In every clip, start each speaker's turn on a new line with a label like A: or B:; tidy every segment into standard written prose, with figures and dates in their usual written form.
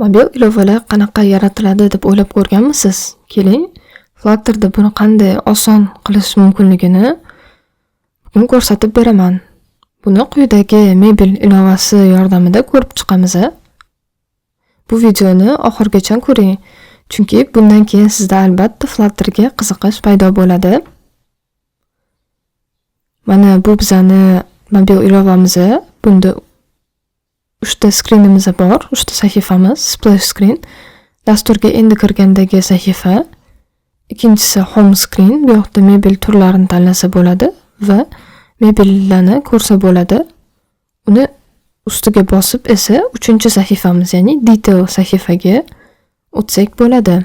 A: Mobil ilovalar qanaqa yaratiladi deb o'ylab ko'rganmisiz? Keling, Flutterda buni qanday oson qilish mumkinligini bugun ko'rsatib beraman. Buni quyidagi mebel ilovasi yordamida ko'rib chiqamiz. Bu videoni oxirigacha ko'ring, chunki bundan keyin sizda albatta Flutterga qiziqish paydo bo'ladi. Mana bu bizani mobil ilovamiz. Bunda 3 ta screenimiz bor, 3 ta sahifamiz, splash screen. Dasturga endi kirgandagi sahifa. Ikkinchisi home screen. Bu yoqda mebel turlarini tanlasa bo'ladi va mebellarni ko'rsa bo'ladi. Uni ustiga bosib esa 3-sahifamiz, ya'ni detail sahifaga o'tsak bo'ladi.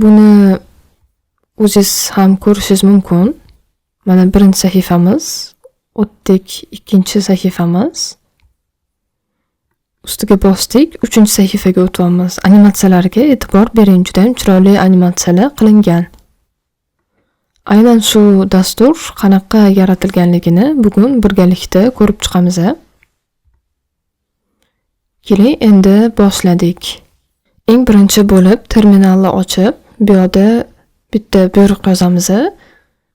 A: Buni o'zingiz ham ko'rishingiz mumkin. Mana birinchi sahifamiz, o'tdik ikkinchi sahifamiz. Ustiga bosdik, 3-sahifaga o'tyapmiz. Animatsiyalarga e'tibor bering, juda ham chiroyli animatsiyalar qilingan. Aynan shu dastur qanaqa yaratilganligini bugun birgalikda ko'rib chiqamiz. Keling, endi boshladik. Eng birinchi bo'lib terminalni ochib, bu yoqda bitta buyruq yozamiz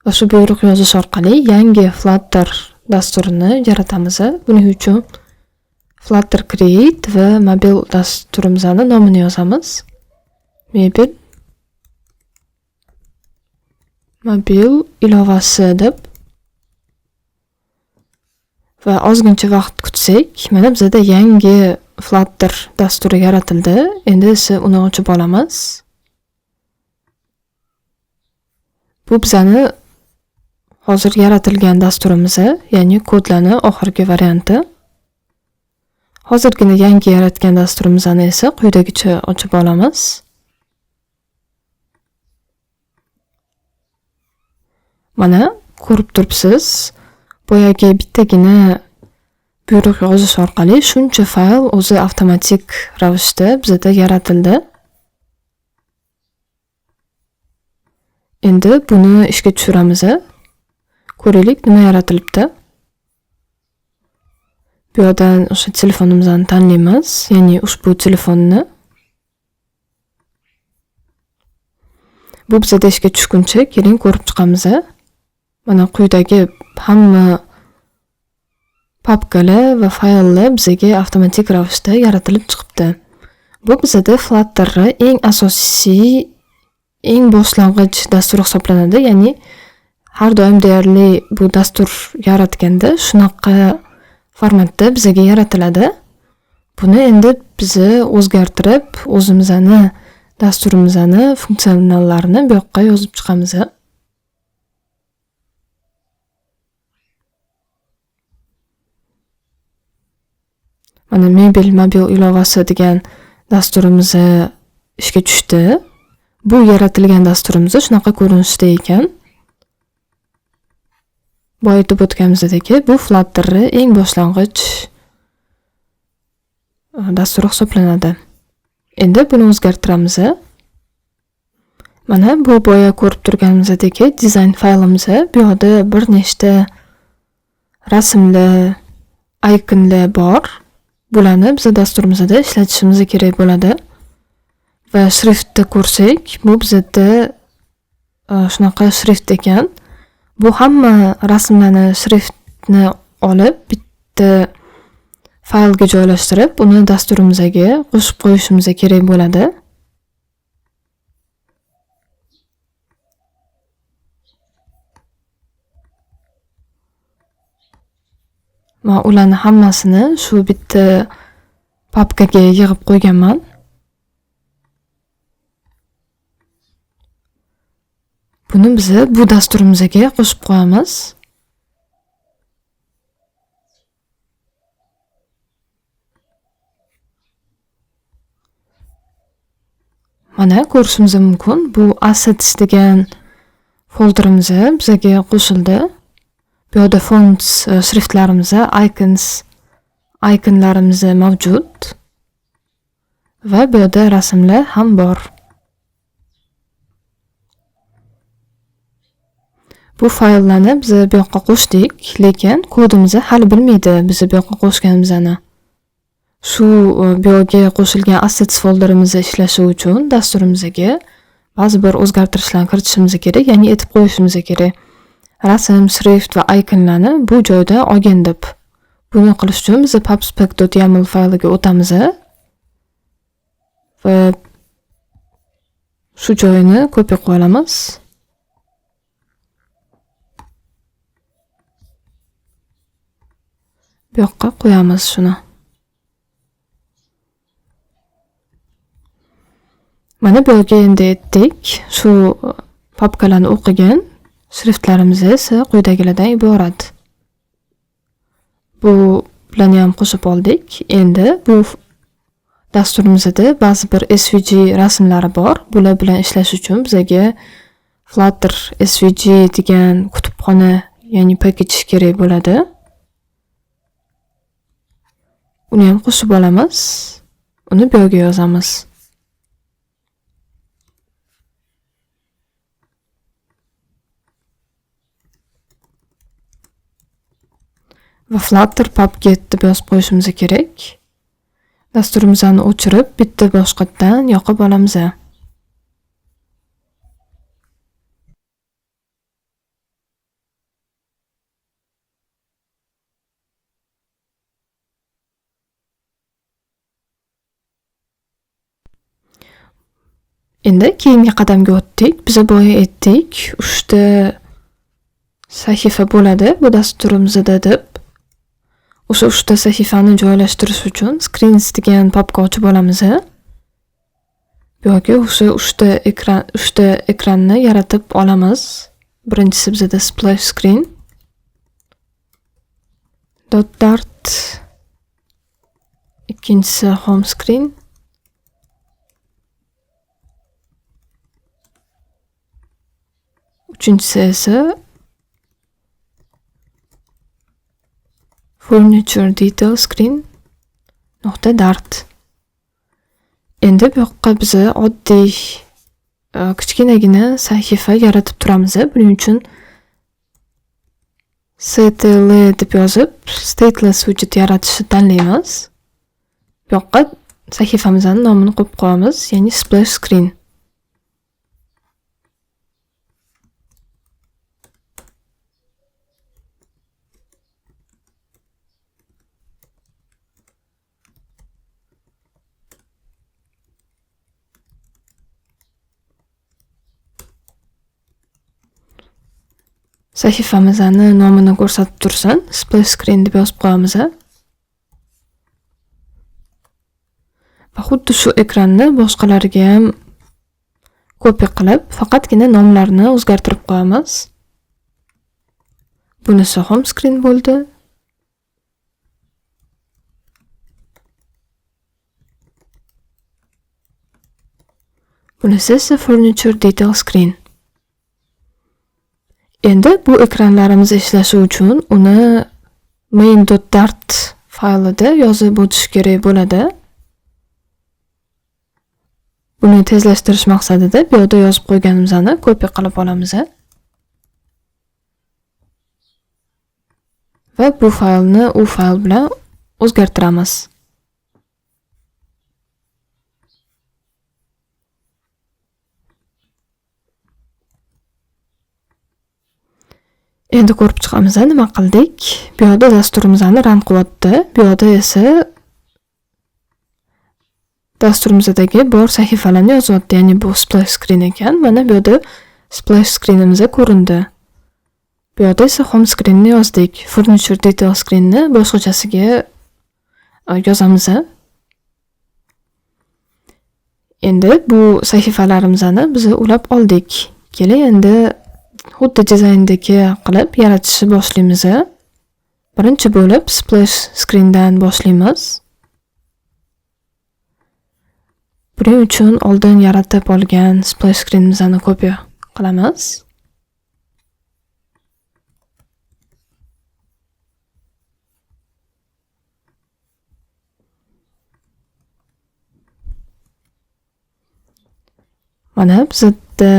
A: va shu buyruq yozish orqali yangi Flutter dasturini yaratamiz. Buning uchun Flutter create va mobil dasturimizni nomini yozamiz. Mobil ilovasi deb va ozgincha vaqt kutsak, mana bizda yangi Flutter dasturi yaratildi. Endi esa uni ochib olamiz. Bu bizani hozir yaratilgan dasturimiz, ya'ni kodlarning oxirgi varianti. Hozirgina yangi yaratgan dasturimizni esa quyidagicha ochib olamiz. Mana ko'rib turibsiz, boyagi bittagina buyruq yozish orqali shuncha fayl o'zi avtomatik ravishda bizda yaratildi. Endi buni ishga tushiramiz. Ko'raylik nima yaratilibdi. Bu yerdan o'sha telefonimizni tanlaymiz, ya'ni ushbu telefonni. Bu bizda ishga tushguncha keling ko'rib chiqamiz. Mana quyidagi hamma papkalar va fayllar bizga avtomatik ravishda yaratilib chiqibdi. Bu bizda Flutterni eng asosiy, eng boshlang'ich dastur hisoblanadi, ya'ni har doim deyarli bu dastur yaratganda shunaqa formatda bizga yaratiladi. Buni endi biz o'zgartirib, o'zimizni dasturimizni funksionallarini bu yoqqa yozib chiqamiz. Mana mebel mobil ilovasi degan dasturimiz ishga tushdi. Bu yaratilgan dasturimiz shunaqa ko'rinishda ekan. Boya aytib o'tganimizdek, bu Flutterni eng boshlang'ich dasturi hisoblanadi. Endi buni o'zgartiramiz. Mana bu boya ko'rib turganimizdek dizayn faylimiz. Bu yoqda bir nechta rasmlar, ikonlar bor. Bularni biz dasturimizda ishlatishimiz kerak bo'ladi. Va shriftni ko'rsak, bu bizda shunaqa shrift ekan. Bu hamma rasmlarni, shriftni olib bitta faylga joylashtirib, uni dasturimizga qo'shib qo'yishimiz kerak bo'ladi. Men ularni hammasini shu bitta papkaga yig'ib qo'yganman. Buni biz bu dasturimizga qo'shib qo'yamiz. Mana ko'rishimiz mumkin, bu assets degan folderimiz bizga qo'shildi. Bu yerda fonts, shriftlarimiz, icons, ikonlarimiz mavjud va bu yerda rasmlar ham bor. Bu fayllarni biz bu yoqqa qo'shdik, lekin kodimizni hali bilmaydi biz bu yoqqa qo'shganimizni. Shu bu yerga qo'shilgan assets folderimiz ishlashi uchun dasturimizga ba'zi bir o'zgartirishlarni kiritishimiz kerak, ya'ni aytib qo'yishimiz kerak. Rasm, shrift va ikonlarni bu joyda olgin deb. Buni qilish uchun biz pubspec.yaml fayliga o'tamiz va shu joyini kopiya qilib olamiz. Bu yoqqa qo'yamiz shuni. Mana bu yerga endi aytdik, shu papkalarni o'qigan shriftlarimiz esa quyidagilardan iborat. Bu bilan ham qo'shib oldik. Endi bu dasturimizda ba'zi bir SVG rasmlari bor. Bular bilan ishlash uchun bizaga Flutter SVG degan kutubxona, ya'ni package kerak bo'ladi. Uni ham qo'shib olamiz. Uni bu yerga yozamiz. Va Flutter pubget deb yozib qo'yishimiz kerak. Dasturimizni o'chirib, bitta boshqatdan yoqib olamiz. Endi keyingi qadamga o'tdik. Biz boya aytdik, 3 ta sahifa bo'ladi bu dasturimizda deb. O'sha 3 ta sahifani joylashtirish uchun screens degan papka ochib olamiz. Bu yerga o'sha 3 ta ekran, 3 ta ekranni yaratib olamiz. Birinchisi bizda splash screen dot dart, ikkinchisi home screen, uchinchisi esa furniture detail screen nuqta dart. Endi bu yoqqa biz oddiy kichkinagina sahifa yaratib turamiz. Buning uchun stl deb yozib stateless widget yaratishni tanlaymiz. Bu yoqqa sahifamizning nomini qo'yib qo'yamiz, ya'ni splash screen. Sahifamizni nomini ko'rsatib tursin, splash screen deb yozib qo'yamiz. Va xuddi shu ekranni boshqalarga ham kopiya qilib, faqatgina nomlarni o'zgartirib qo'yamiz. Bunisi home screen bo'ldi. Bunisi esa furniture detail screen. Endi bu ekranlarimiz ishlashi uchun uni main.dart faylida yozib o'tish kerak bo'ladi. Buni tezlashtirish maqsadida bu yerda yozib qo'yganimizni kopiya qilib olamiz. Va bu faylni u fayl bilan o'zgartiramiz. Endi ko'rib chiqamiz nima qildik. Bu yerda dasturimizni run qilyapti. Bu yerda esa dasturimizdagi bor sahifalarni yozyapti. Ya'ni bu splash screen ekan. Mana bu yerda splash screenimiz ko'rindi. Bu yerda esa home screenni yozdik. Furniture detail screenni boshqachasiga yozamiz. Endi bu sahifalarimizni biz ulab oldik. Keling endi xuddi dizayndagi qilib yaratishni boshlaymiz. Birinchi bo'lib splash screendan boshlaymiz. Buning uchun oldin yaratib olgan splash screenimizni kopiya qilamiz. Mana bizda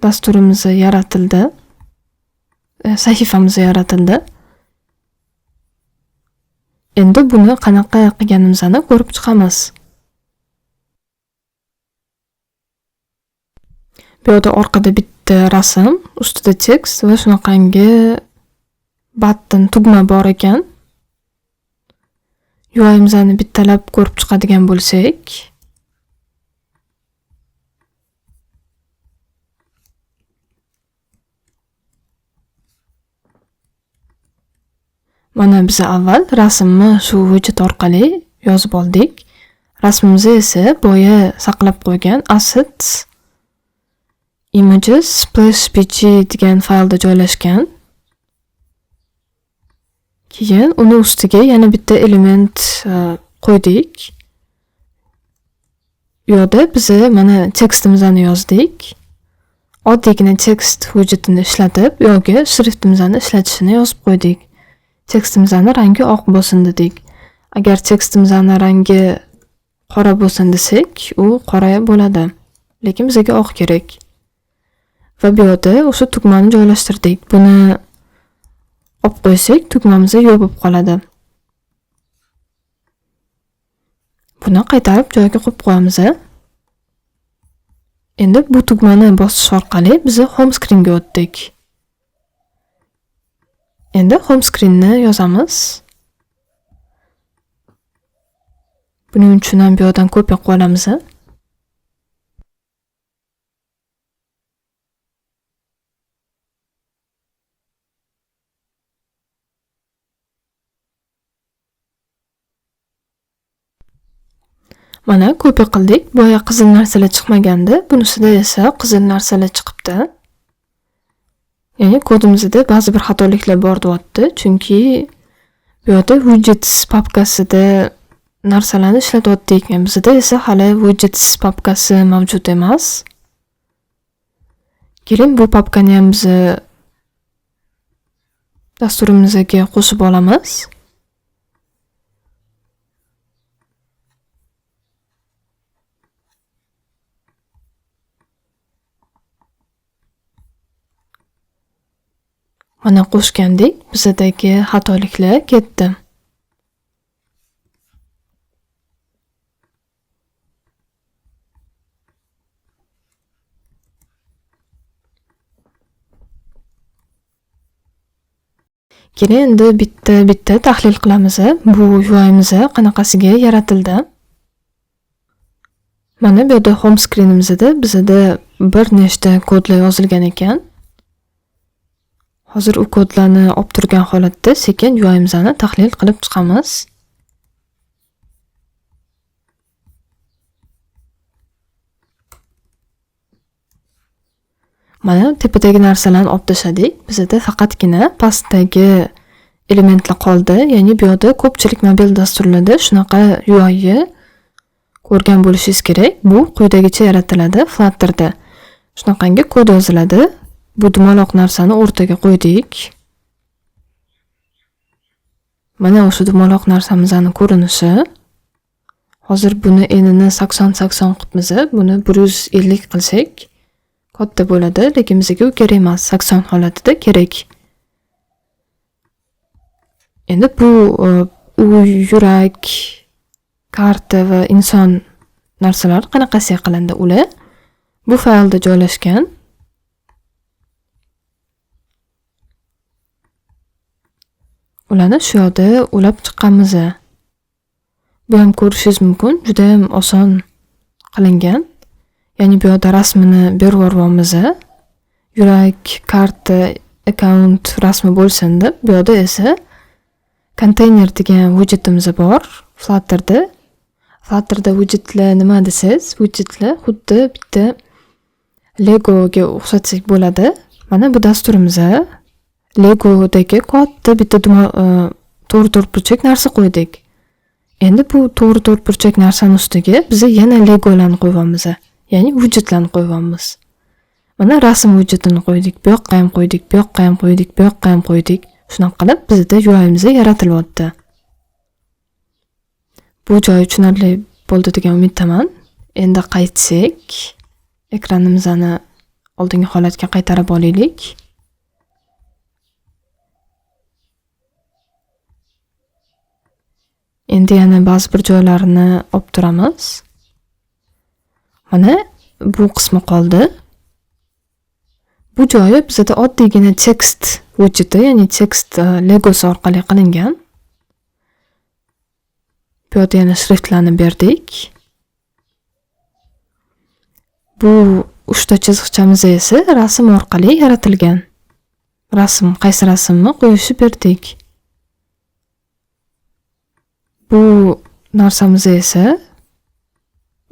A: dasturimiz yaratildi. Sahifamiz yaratildi. Endi buni qanaqa qilganimizni ko'rib chiqamiz. Bu yerda orqada bitta rasm, ustida tekst va shunaqangi button tugma bor ekan. UI'mizni bittalab ko'rib chiqadigan bo'lsak, mana biz avval rasmni shu widget orqali yozib oldik. Rasmimizni esa boya saqlab qo'ygan assets images splash pg degan faylda joylashgan. Keyin uni ustiga yana bitta element qo'ydik. U yerda biz mana tekstimizni yozdik. Oddiygina tekst widgetini ishlatib, u yerga shriftimizni ishlatishini yozib qo'ydik. Tekstimizni rangi oq bo'lsin dedik. Agar tekstimizni rangi qora bo'lsin desak, u qora bo'ladi. Lekin bizga oq kerak. Va bu yerda o'sha tugmani joylashtirdik. Buni olib qo'ysak, tugmamiz yo'q bo'lib qoladi. Buni qaytarib joyiga qo'yib qo'yamiz. Endi bu tugmani bosish orqali biz home screenga o'tdik. Endi home screenni yozamiz. Buning uchun ham bu yerdan kopiya qilib olamiz. Mana kopiya qildik. Boya qizil narsalar chiqmagandi. Bunisida esa qizil narsalar chiqibdi. Ya'ni kodimizda ba'zi bir xatoliklar bor deyapti, chunki bu yerda widgets papkasida narsalarni ishlatyapti ekan. Bizda esa hali widgets papkasi mavjud emas. Keling, bu papkani ham biz dasturimizga qo'shib olamiz. Mana qo'shgandik, bizadagi xatoliklar ketdi. Keling, endi bitta-bitta tahlil qilamiz. Bu UI'miz qanaqasiga yaratildi? Mana bu yerda home screenimizda bizada bir nechta kodlar yozilgan ekan. Hozir u kodlarni olib turgan holatda sekin UI'mizni tahlil qilib chiqamiz. Mana tepadagi narsalarni olib tashladik. Bizda faqatgina pastdagi elementlar qoldi. Ya'ni bu yerda ko'pchilik mobil dasturlarda shunaqa UI'ni ko'rgan bo'lishingiz kerak. Bu quyidagicha yaratiladi Flutterda. Shunaqangi kod yoziladi. Bu dumaloq narsani o'rtaga qo'ydik. Mana o'sha dumaloq narsamizning ko'rinishi. Hozir buni enini 80-80 qilibmiz. Buni 150 qilsak katta bo'ladi, lekin bizga u kerak emas. 80 holatida kerak. Endi bu uy, yurak, karta va inson narsalar qanaqasiga qilindi ular? Bu faylda joylashgan. Ularni shu yerda ulab chiqqanmiz. Bu ham ko'rishingiz mumkin, juda ham oson qilingan. Ya'ni bu yerda rasmini berib yuboryapmiz. Yurak, karta, account rasmi bo'lsin deb. Bu yerda esa konteyner degan widgetimiz bor Flutterda. Flutterda widgetlar nima desangiz, widgetlar xuddi bitta Legoga o'xshatsak bo'ladi. Mana bu dasturimiz Legodagi katta bitta to'g'ri to'rtburchak narsa qo'ydik. Endi bu to'g'ri to'rtburchak narsani ustiga biz yana Legolarni qo'yyapmiz. Ya'ni widgetlarni qo'yyapmiz. Mana rasm widgetini qo'ydik, bu yoqqa ham qo'ydik, bu yoqqa ham qo'ydik, bu yoqqa ham qo'ydik. Shunaqa qilib bizda UI'miz yaratilyapti. Bu joyi tushunarli bo'ldi degan umiddaman. Endi qaytsak, ekranimizni oldingi holatga qaytarib olaylik. Endi yana ba'zi bir joylarini olib turamiz. Mana bu qismi qoldi. Bu joyi bizada oddiygina tekst widgeti, ya'ni tekst Legosi orqali qilingan. Bu yerda yana shriftlarni berdik. Bu uchta chiziqchamiz esa rasm orqali yaratilgan. Rasm, qaysi rasmni qo'yishib berdik. Bu narsamiz esa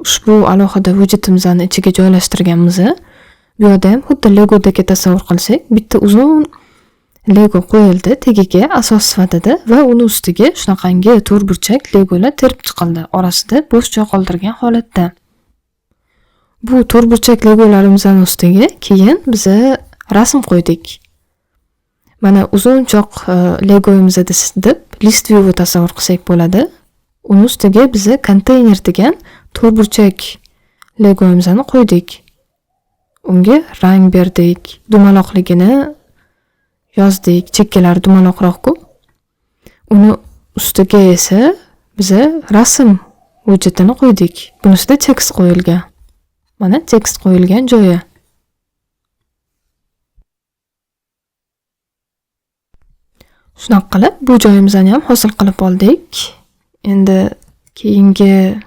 A: ushbu alohida widgetimizni ichiga joylashtirganmiz. Bu yerda ham xuddi Legodagi tasavvur qilsak, bitta uzun Lego qo'yildi tagiga asos sifatida va uni ustiga shunaqangi to'rtburchak Legolar terib chiqildi, orasida bo'sh joy qoldirgan holatda. Bu to'rtburchak Legolarimizning ustiga keyin biz rasm qo'ydik. Mana uzunchoq Legoimizni deb list view'ni tasavvur qilsak bo'ladi. Uni ustiga biz konteyner degan to'rtburchak Legoimizni qo'ydik. Unga rang berdik, dumaloqligini yozdik, chekkalari dumaloqroq-ku. Uni ustiga esa biz rasm widgetini qo'ydik. Bunisida tekst qo'yilgan. Mana tekst qo'yilgan joyi. Shunaqa qilib bu joyimizni ham hosil qilib oldik. Endi keyingi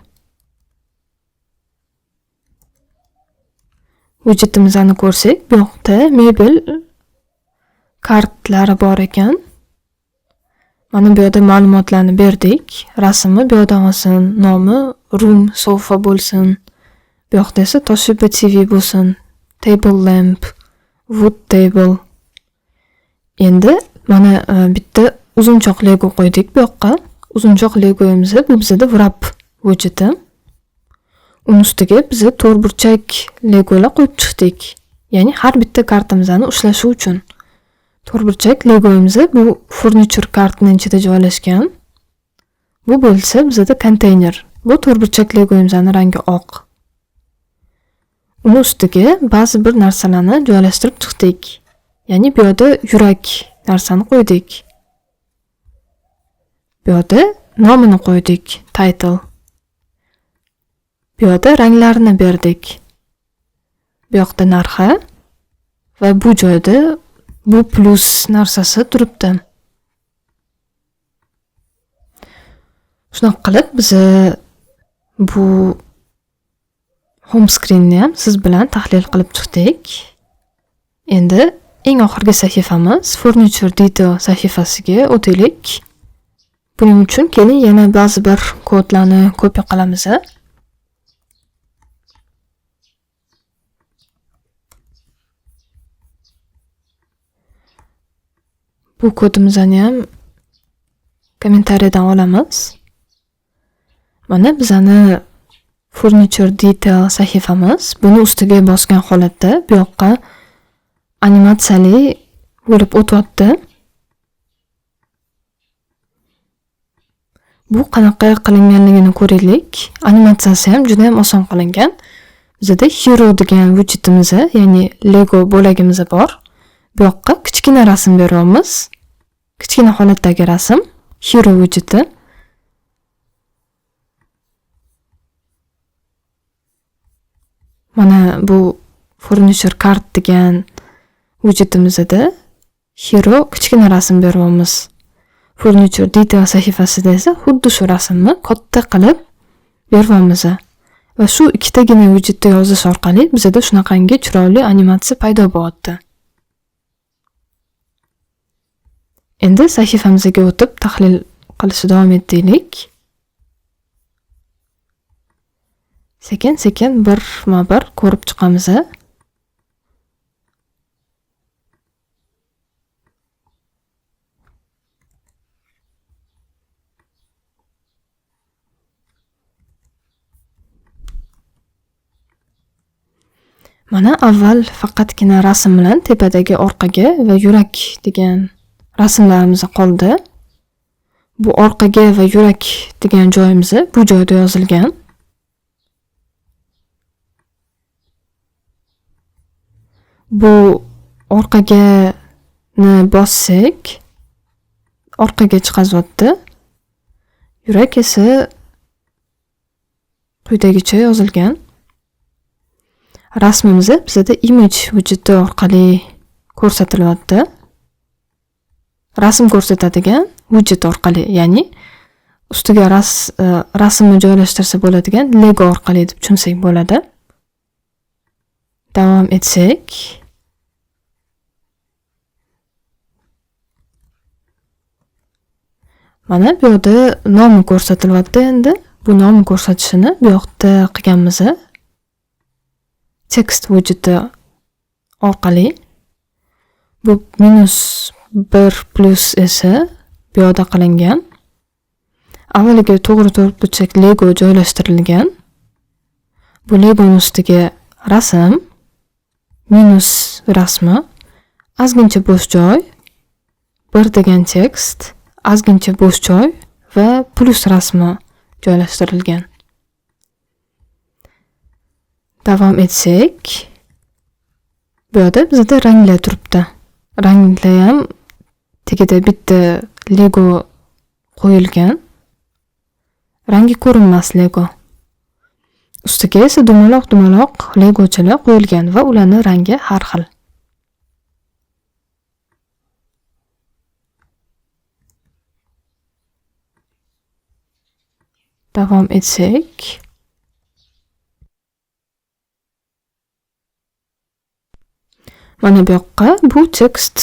A: widgetimizni ko'rsak, bu yoqda mebel kartlari bor ekan. Mana bu yerda ma'lumotlarni berdik. Rasmi bu yerda olsin, nomi room sofa bo'lsin. Bu yoqda esa Toshiba TV bo'lsin, table lamp, wood table. Endi mana bitta uzunchoq Lego qo'ydik bu yoqqa. Uzunchoq Legoimiz bu bizda wrap widgeti. Uni ustiga biz to'rtburchak Legolar qo'yib chiqdik. Ya'ni har bitta kartamizni ushlashi uchun. To'rtburchak Legoimiz bu furniture kartning ichida joylashgan. Bu bo'lsa bizda konteyner. Bu to'rtburchak Legoimizning rangi oq. Uni ustiga ba'zi bir narsalarni joylashtirib chiqdik. Ya'ni bu yerda yurak narsani qo'ydik. Bu yerda nomini qo'ydik, title. Bu yerda ranglarini berdik. Bu yoqda narxi va bu joyda bu plus narsasi turibdi. Shunaqa qilib biz bu home screenni ham siz bilan tahlil qilib chiqdik. Endi eng oxirgi sahifamiz Furniture Detail sahifasiga o'taylik. Buning uchun keling yana ba'zi bir kodlarni kopiya qilamiz. Bu kodimizni ham kommentariyadan olamiz. Mana bizani Furniture Detail sahifamiz. Buni ustiga bosgan holatda bu yoqqa animatsiyali bo'lib o'tyapti. Bu qanaqa qilinganligini ko'raylik. Animatsiyasi ham juda ham oson qilingan. Bizda Hero degan widgetimiz, ya'ni Lego bo'lagimiz bor. Bu yoqqa kichkina rasm beryapmiz. Kichkina holatdagi rasm, Hero widgeti. Mana bu Furniture Card degan widgetimizda Hero kichkina rasm beryapmiz. Furniture Detail sahifasida esa xuddi shu rasmni katta qilib beryapmiz. Va shu ikkitagina widgetni yozish orqali bizda shunaqangi chiroyli animatsiya paydo bo'lyapti. Endi sahifamizga o'tib tahlil qilishni davom etaylik. Sekin-sekin birma-bir ko'rib chiqamiz. Mana avval faqatgina rasm bilan tepadagi orqaga va yurak degan rasmlarimiz qoldi. Bu orqaga va yurak degan joyimiz bu joyda yozilgan. Bu orqagani bossak, orqaga chiqazyapti. Yurak esa quyidagicha yozilgan. Rasmimiz bizada image widgeti orqali ko'rsatilyapti. Rasm ko'rsatadigan widget orqali, ya'ni ustiga rasmni joylashtirsa bo'ladigan Lego orqali deb tushunsak bo'ladi. Davom etsak, mana bu yerda nomi ko'rsatilyapti endi. Bu nomi ko'rsatishini bu yoqda qilganmiz. Text widgeti orqali. Bu -1 plus esa bu yoqda qilingan. Avvaliga to'g'ri to'rtburchak Lego joylashtirilgan. Bu Legoning ustiga rasm, minus rasmi, ozgincha bo'sh joy, 1 degan tekst, ozgincha bo'sh joy va plus rasmi joylashtirilgan. Davom etsak, bu yerda bizda ranglar turibdi. Ranglar ham tagida bitta Lego qo'yilgan. Rangi ko'rinmas Lego. Ustiga esa dumaloq-dumaloq Legochalar qo'yilgan va ularning rangi har xil. Davom etsak, mana bu yoqqa bu tekst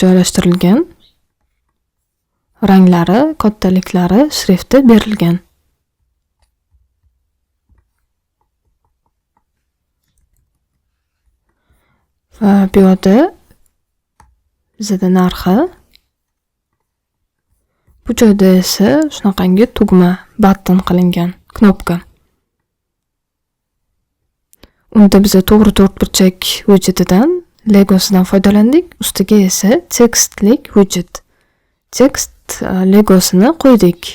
A: joylashtirilgan. Ranglari, kattaliklari, shrifti berilgan. Va bu yerda bizada narxi, bu joyda esa shunaqangi tugma, button qilingan, knopka. Unda biza to'g'ri to'rtburchak widgetidan, Legosidan foydalandik. Ustiga esa tekstlik widget, tekst Legosini qo'ydik.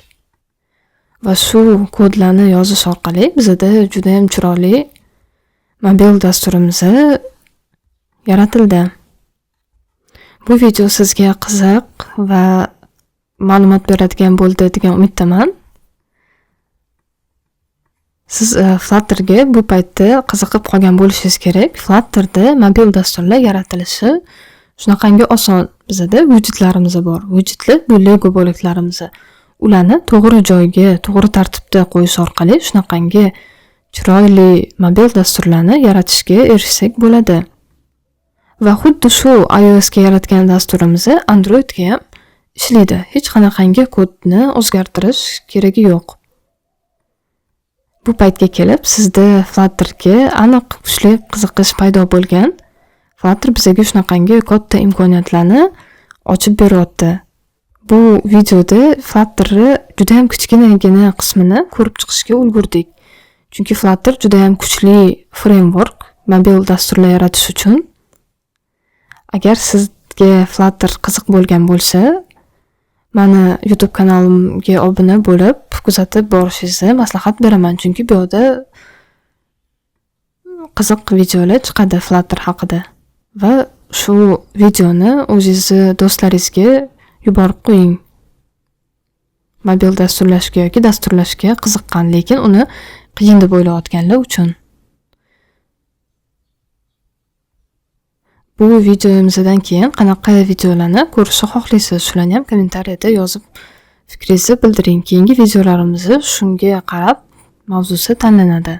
A: Va shu kodlarni yozish orqali bizada juda ham chiroyli mobil dasturimiz yaratildi. Bu video sizga qiziq va ma'lumot beradigan bo'ldi degan umiddaman. Siz Flutterga bu paytda qiziqib qolgan bo'lishingiz kerak. Flutterda mobil dasturlar yaratilishi shunaqangi oson. Bizada widgetlarimiz bor. Widgetlar bu Lego bo'laklarimiz. Ularni to'g'ri joyga, to'g'ri tartibda qo'yish orqali shunaqangi chiroyli mobil dasturlarni yaratishga erishsak bo'ladi. Va xuddi shu iOS ga yaratgan dasturimiz Androidga ham ishlaydi. Hech qanaqangi kodni o'zgartirish keragi yo'q. Bu paytga kelib sizda Flutterga aniq kuchli qiziqish paydo bo'lgan. Flutter bizga shunaqangi katta imkoniyatlarni ochib beryapti. Bu videoda Flutterni juda ham kichkinagina qismini ko'rib chiqishga ulgurdik. Chunki Flutter juda ham kuchli framework mobil dasturlar yaratish uchun. Agar sizga Flutter qiziq bo'lgan bo'lsa, mani YouTube kanalimga obuna bo'lib, kuzatib borishingizni maslahat beraman, chunki bu yerda qiziq videolar chiqadi Flutter haqida. Va shu videoni o'zingizni do'stlaringizga yuborib qo'ying. Mobil dasturlashga yoki dasturlashga qiziqqan, lekin uni qiyin deb o'ylayotganlar uchun. Bu videomizdan keyin qanaqa videolarni ko'rishni xohlaysiz, shularni ham kommentariyada yozib fikringizni bildiring. Keyingi videolarimizni shunga qarab mavzusi tanlanadi.